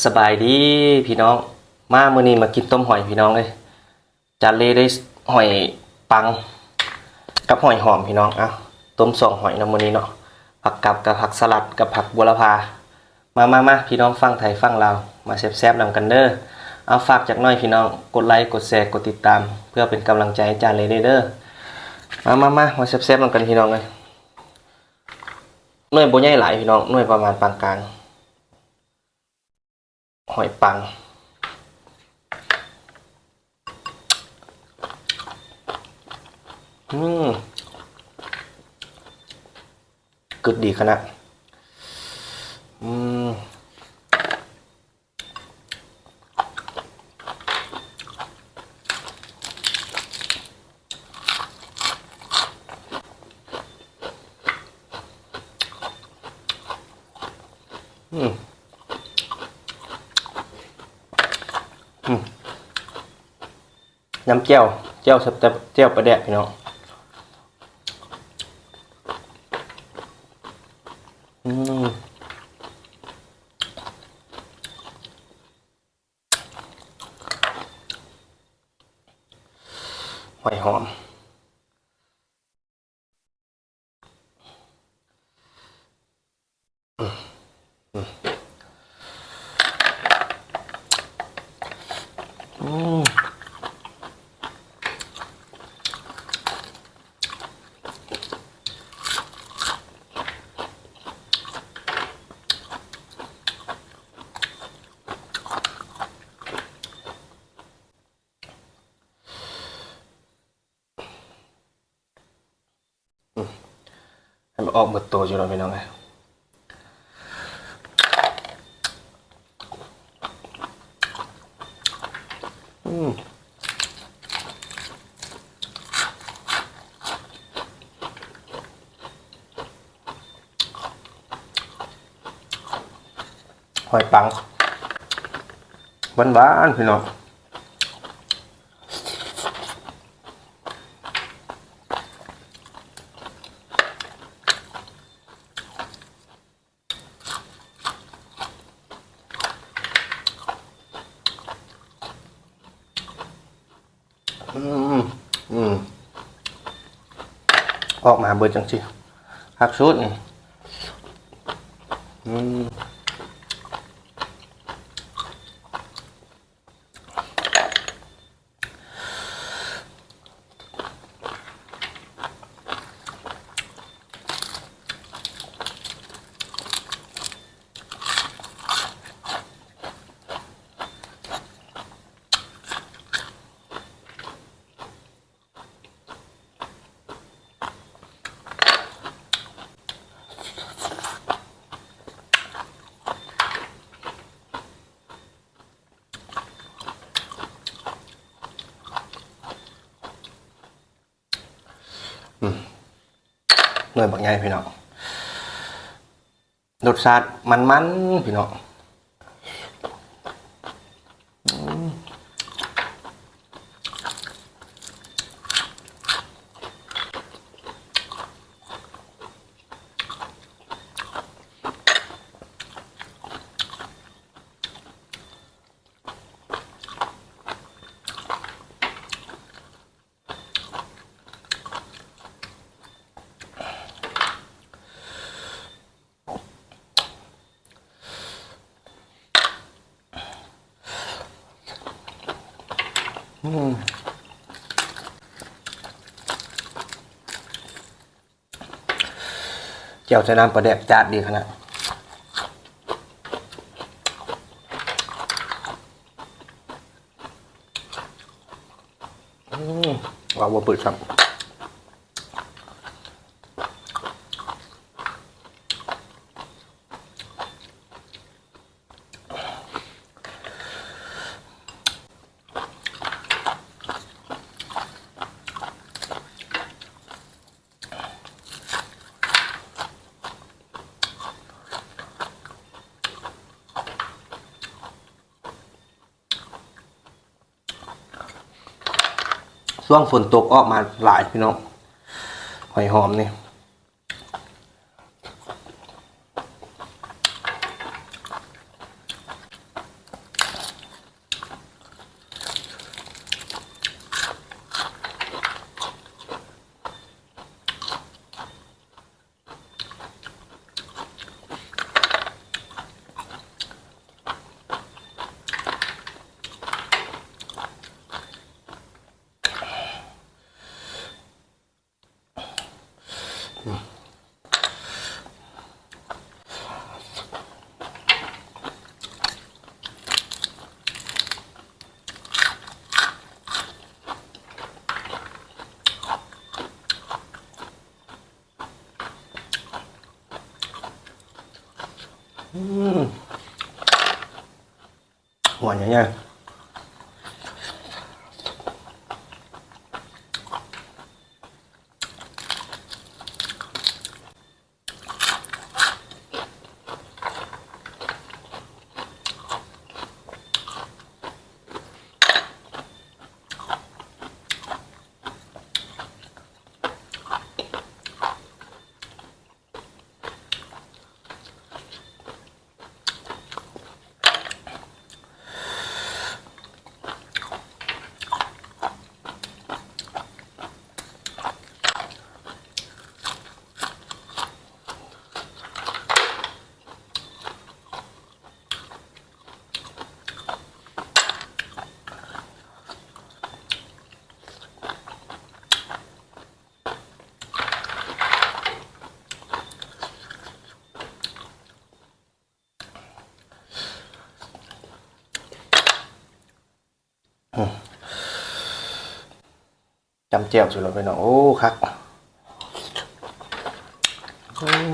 ສະບາຍດີພີ່ນ້ອງ ມາມື້ນີ້ມາກິນຕົ້ມຫອຍພີ່ນ້ອງເອີຍ. ຈານເລໄດ້ຫອຍປັງກັບຫອຍຫອມພີ່ນ້ອງ. ເອົ້າ ຕົ້ມສອງຫອຍເນາະມື້ນີ້ເນາະ ຜັກກັບກັບຜັກສະຫຼັດກັບຜັກບົວລະພາ. ມາ ມາ ມາ ພີ່ນ້ອງຝັ່ງໄທຝັ່ງລາວ ມາແຊບໆນຳກັນເດີ. ເອົາ ຝາກຈັກໜ້ອຍພີ່ນ້ອງ ກົດໄລ ກົດແຊ ກົດຕິດຕາມ ເພື່ອເປັນກຳລັງໃຈໃຫ້ຈານເລເດີ. ມາ ມາ ມາ ມາແຊບໆນຳກັນພີ່ນ້ອງເອີຍ. ໜ່ວຍບໍ່ໃຫຍ່ຫຼາຍພີ່ນ້ອງ ໜ່ວຍປະມານປານກາງ. ຫອຍປັງ ອືມ ກຶດດີຂະໜາດ ອືມ. ອືມ ອືມ ນ້ຳແຈ່ວ ແຈ່ວແຊບ ແຈ່ວປາແດກພີ່ນ້ອງ. ອືມ ຫອຍຫອມ ອືມ. ອືມ ໃຫ້ມັນອອກເບິດໂຕຢູ່ແລ້ວພີ່ນ້ອງເອີຍ. ອືມ ຫອຍປັງ ຫວານໆ ພີ່ນ້ອງ. ອືມ ອືມ ອອກມາເບິດຈັ່ງຊີ້ ຄັກສຸດນີ້ ອືມ. ອືມ ໜ່ວຍບັກໃຫຍ່ພີ່ນ້ອງ ລົດຊາດມັນໆ ພີ່ນ້ອງ. ອືມ. ອືມ ແຈ່ວໃສ່ນ້ຳປາແດກຈາດດີຂະໜາດ. ອືມ ເວົ້າບໍ່ເປີດຊ້ຳ. ຊ່ວງຝົນຕົກອອກມາຫຼາຍພີ່ນ້ອງ ຫອຍຫອມນີ້. ຫົວໃຫຍ່ໆ. ອືມ ຈ້ຳແຈ່ວສຸດແລ້ວພີ່ນ້ອງ. ໂອ້ ຄັກ. ອືມ.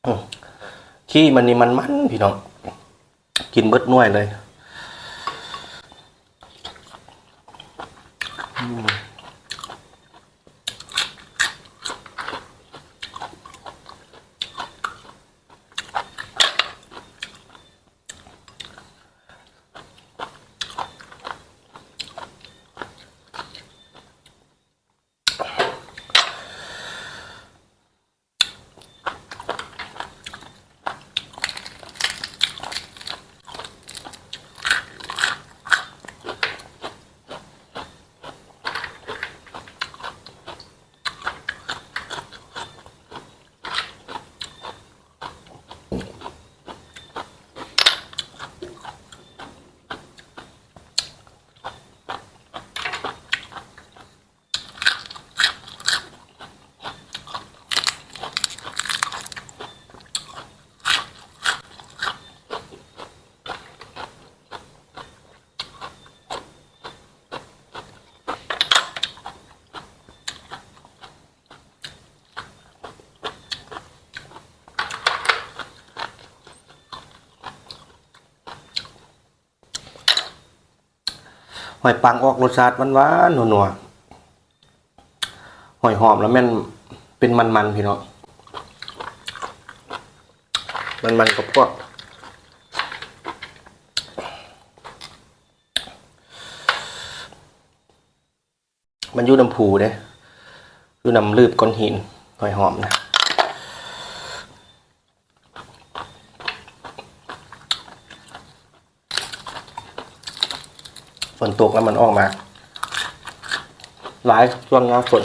ອືມ ຂີ້ມັນນີ້ມັນໆ ພີ່ນ້ອງ ກິນເບິດໜ່ວຍເລີຍ. ອືມ. ຫອຍປັງອອກລົດຊາດຫວານໆ ນົວໆ. ຫອຍຫອມລະແມ່ນເປັນມັນໆ ພີ່ນ້ອງ ມັນໆ ກອບໆ. ມັນຢູ່ນຳພູເດ້ ຢູ່ນຳລືບກ້ອນຫີນ ຫອຍຫອມນະ. ຝົນຕົກແລ້ວມັນອອກມາຫຼາຍ ຊ່ວງໜ້າຝົນ.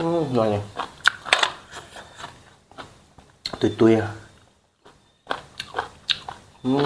ອືມ ໜ້ອຍນີ້ ຕຸ້ຍໆ ອະ. ອືມ. ອື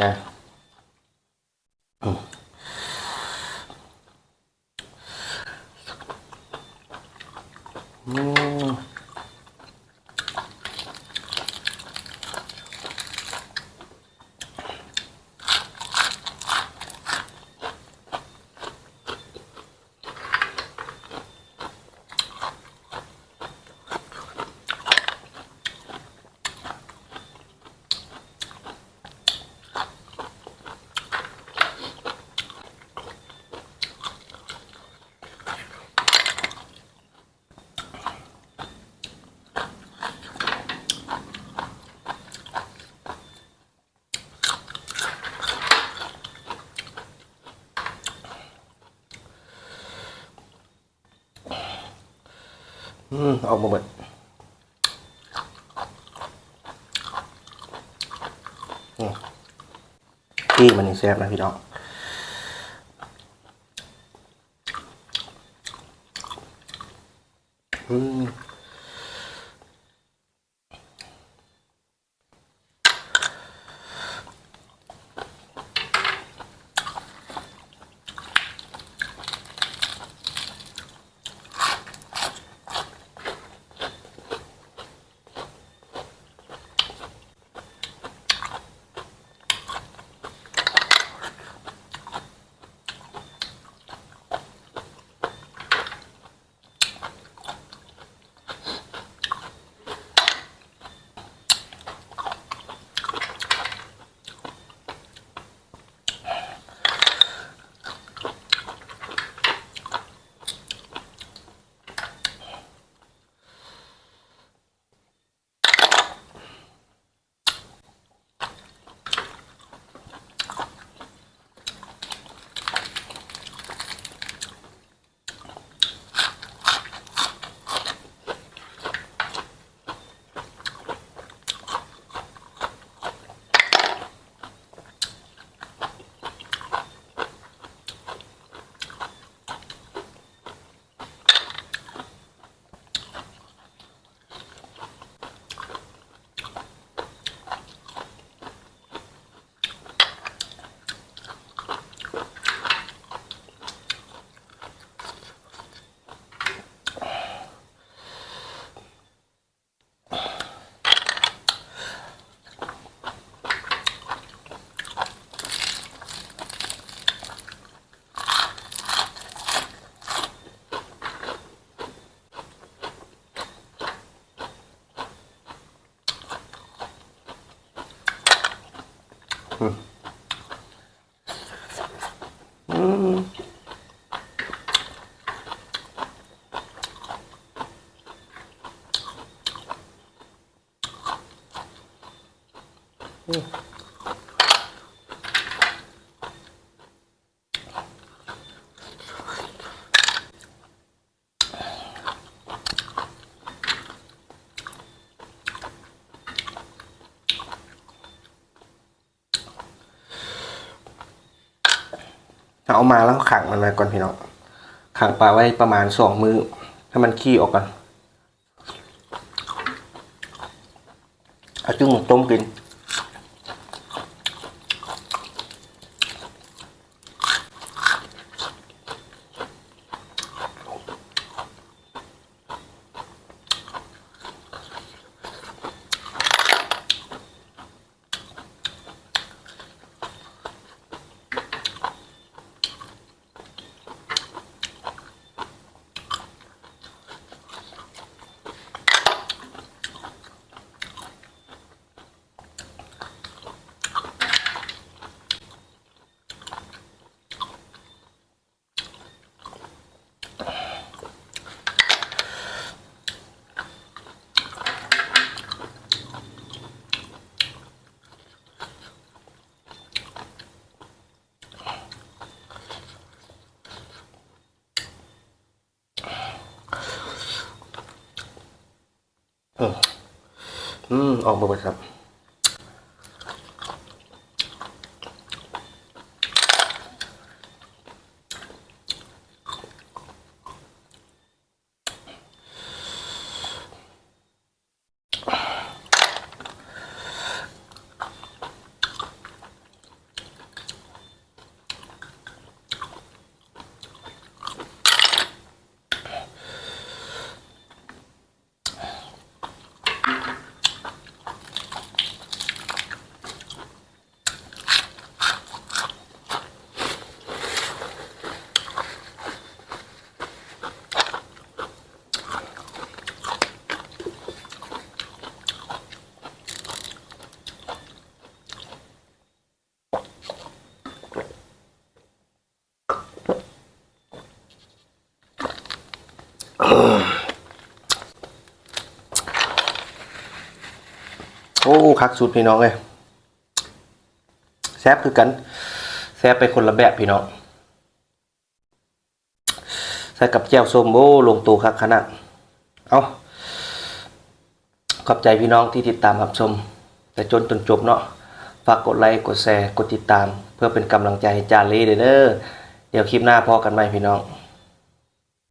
ນະ. ອືມ ອືມ. ອືມ ອອກມາເບິດ. ອືມ ທີ່ມັນນີ້ແຊບນະພີ່ນ້ອງ. ອືມ. ອືມ ອືມ ອືມ. ເຮົາເອົາມາແລ້ວຂັງມັນໄວ້ກ່ອນພີ່ນ້ອງ, ຂັງປາໄວ້ປະມານສອງມື້ ໃຫ້ມັນຂີ້ອອກກ່ອນ. ເອົາຈຶ່ງມາຕົ້ມກິນ.ອືມ ອືມ ອອກມາເບິດຄັບ. ອ ໂອ້ ຄັກສຸດພີ່ນ້ອງເອີຍ ແຊບຄືກັນ ແຊບໄປຄົນລະແບບພີ່ນ້ອງ. ໃສ່ກັບແຈ່ວສົ້ມ ໂອ້ ລົງໂຕຄັກຂະໜາດ. ເອົ້າ ຂອບໃຈພີ່ນ້ອງທີ່ຕິດຕາມຮັບຊົມແຕ່ຕົ້ນຈົນຈົບເນາະ. ຝາກກົດໄລ ກົດແຊ ກົດຕິດຕາມ ເພື່ອເປັນກຳລັງໃຈໃຫ້ຈາເລເດີ້. ດຽວຄລິບໜ້າພໍ້ກັນໃໝ່ພີ່ນ້ອງ.